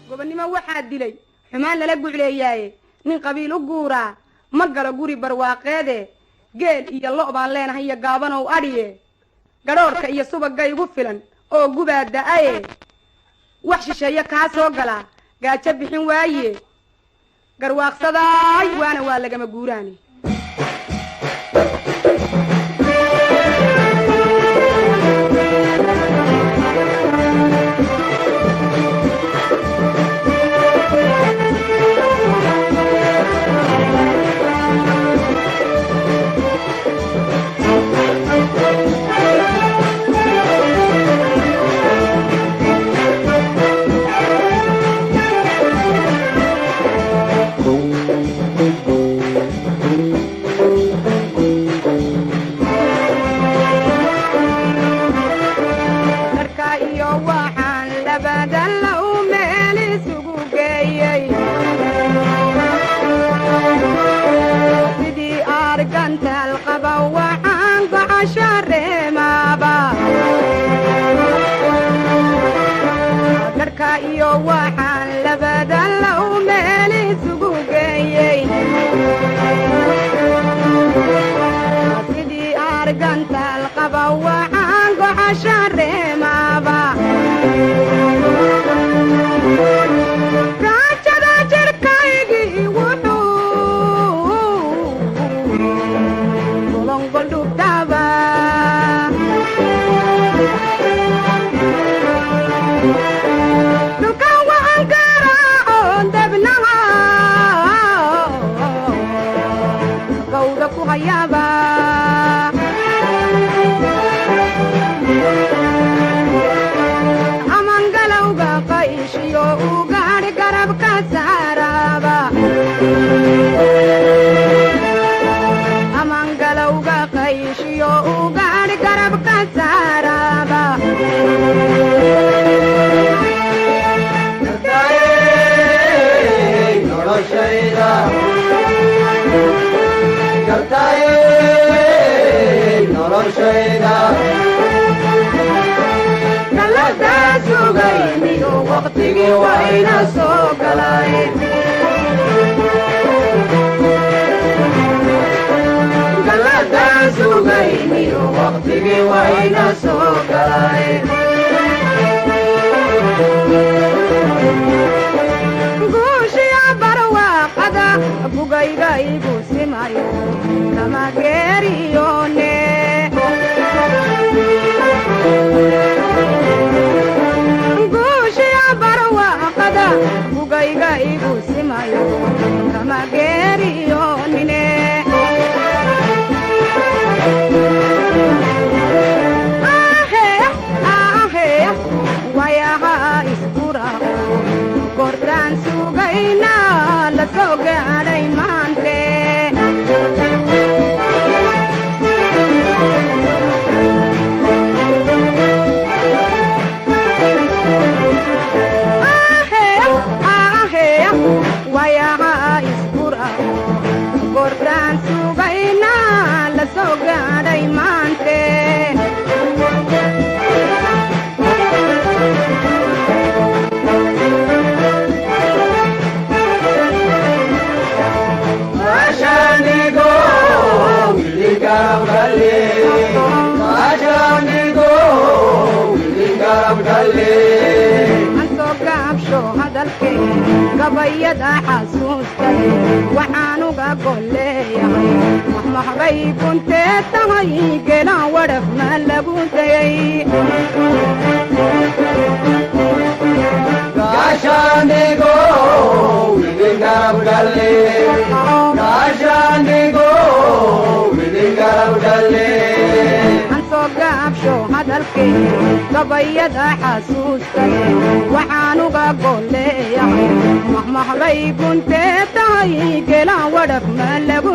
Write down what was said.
Gobonnimo waxaa dilay xumaan lala gucleeyaaye, nin qabiil u guuraa ma galo guri barwaaqeede. Geel iyo lo' baan leenahay iyo gaabanow adhiye, gadhoorka iyo subagga igu filan oo gubaa da'aye. Wax shisheeye kaa soo galaa gaajo bixin waaye, garwaaqsadaay waana waa lagama guuraane. Dharka iyo waxaan labada low meel isugu geeyey, sidii argantaal qaba waxaan gocasho reemaaba. Dharka iyo waxaan labada low meel isugu geeyey, sidii argantaal qaba waxaan gocasho reemaaba. Gaajada jirkaygii wuxuu golongoldhubtaba, dhulkan waxaan garaacoon dabnaha gawda ku hayaaba. Amangalowga qayshiyo ugaadh garabka saaraaba, amangalowga qayshiyo ugaadh garabka saaraaba. Gartaye noloshayda, gartaye noloshayda. Galadaa sugayniyo waqtigii wayna soo galay, galadaa sugayniyo waqtigii wayna soo galay. Guushiya barwaaqada bugayga igu simayo kama geeriyoone. Guushiya barwaaqada bugayga igu simayo kama geeriyoonine. Ahe wayaha iskurao goortaan sugayna la soo gaadhay maante. Ahe wayaha iskurao goortaan sugayna la soo gaadhay maante. Gaashaanigo wili garab galle, gaashaanigo wili garab galle. Aan soo gaabsho hadalkee, gabayada xasuusta leh waxaan uga golleeyahay, mahmahbay guntee tahay gelaan wadhaf ma lagu dayay. Gaashaanigo wili garab galle, gaashaanigo wili garab galle. Aan soo gaabsho hadalkee, gabayada xasuusta leh waxaan uga golleeyahay, mahmahbay guntee tahay gelaan wadhaf ma lagu